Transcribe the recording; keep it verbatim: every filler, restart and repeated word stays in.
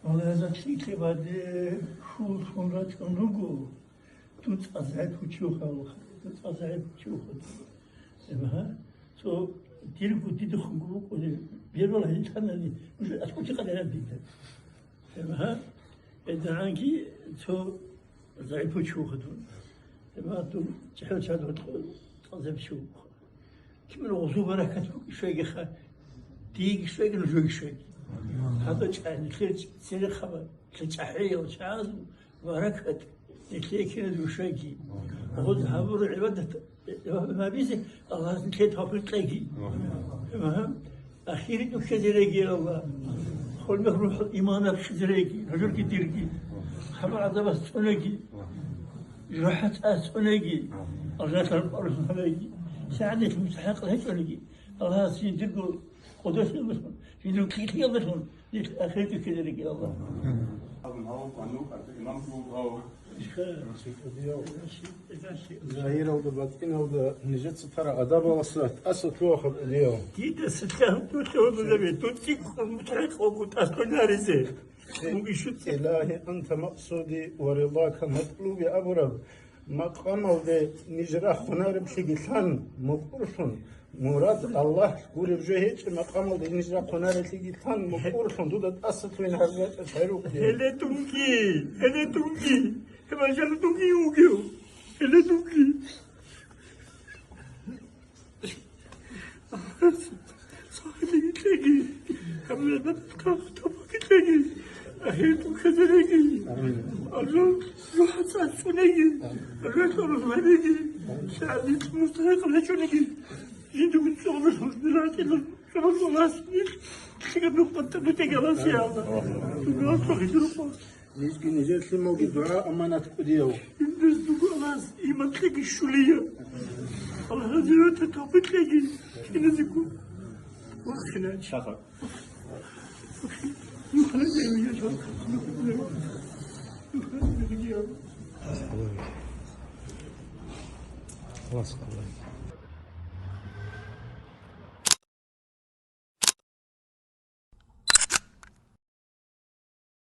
Аллагьасда лъикӀлъи баде хьул хун рачӀун руго, дун цӀазгӀи пучухъ гьавуха, дун цӀазгӀи пучухъ. Гьеб гьа, цо дирго дидехунго букӀунеб, бербала гьитӀанани, уже аскӀучи къадараб дида. Гьеб гьа, гьедигӀанги цо загӀипу чи вуха дун. Гьеб гьа, дун чӀехӀел чагӀи гьоркьоб цӀазаб чи вуха. Киман гъозул баракат букӀин щвегиха, диеги щвеги, нужеги щвеги. Гьадаб чӀа-, нилъер церехъаб, нилъер чӀахӀиял чагӀазул баракат нилъее киназего щвеги. Гъоз гьабураб гӀибадат гьабизе Аллагьас нилъее тавфикъ кьеги. Ахирги ккезереги, Аллагь. Холмехь рухӀ иман ккезереги, нужерги дирги. Хабар гӀазабас цӀунеги. ЖужахӀат цӀунеги. Алжаналъ къваригӀунеги. СагӀадилъ мустахӀикъал гьечӀолъиги. Аллагьас жиндирго къудосиялдалъун, жиндирго кьикьиялдалъун нилъ ахирги ккезереги, Аллагь. Загьиралда, батӀиналда нижеца тараб гӀадабалдаса тӀаса лъугьа, хаб гӀедияв. Дида силъан тӀулъ гьабулеб, дун цӀикӀкӀун мутӀигӀлъун тӀаса лъугьинаризе. Мунгищу цӀи- Илагьи, анта макъсуди ва рилака матлуби абураб макъамалде ниж рахунареблъиги лъан, мукӀурлъун, мурад Аллагь гуреб жо гьечӀеб макъамалде ниж рахунареблъиги лъан, мукӀурлъун дуда тӀаса лъугьин гьаржачӀа гьарукки. Гьеле дунги, гьеле дунги, гьеб жанир дунги вугев, гьеле дунги. Сахилиги кьеги, гьаб гьеб тапаги кьеги, ахиртӀун хезереги, арзан жо хӀацӀа цӀунеги, релъун гьареги, шагьадилъ мустахӀикъал гьечӀониги, жиндиго цӀолбелъун биракьилан, цӀолбелъун Аллагьас нилъ лъикӀаб нухда тӀадутӀеги Аллагьас, я Аллагь. Дуниялалъул хӀидурухъ. Нижги нижер лъималги дугӀа-аманат кӀудияв. Жиндир дугӀалас иман кьеги щулия. Аллагь разияве тавфикъ кьеги. Киназего. Вахинач. Шаха. Аллагь.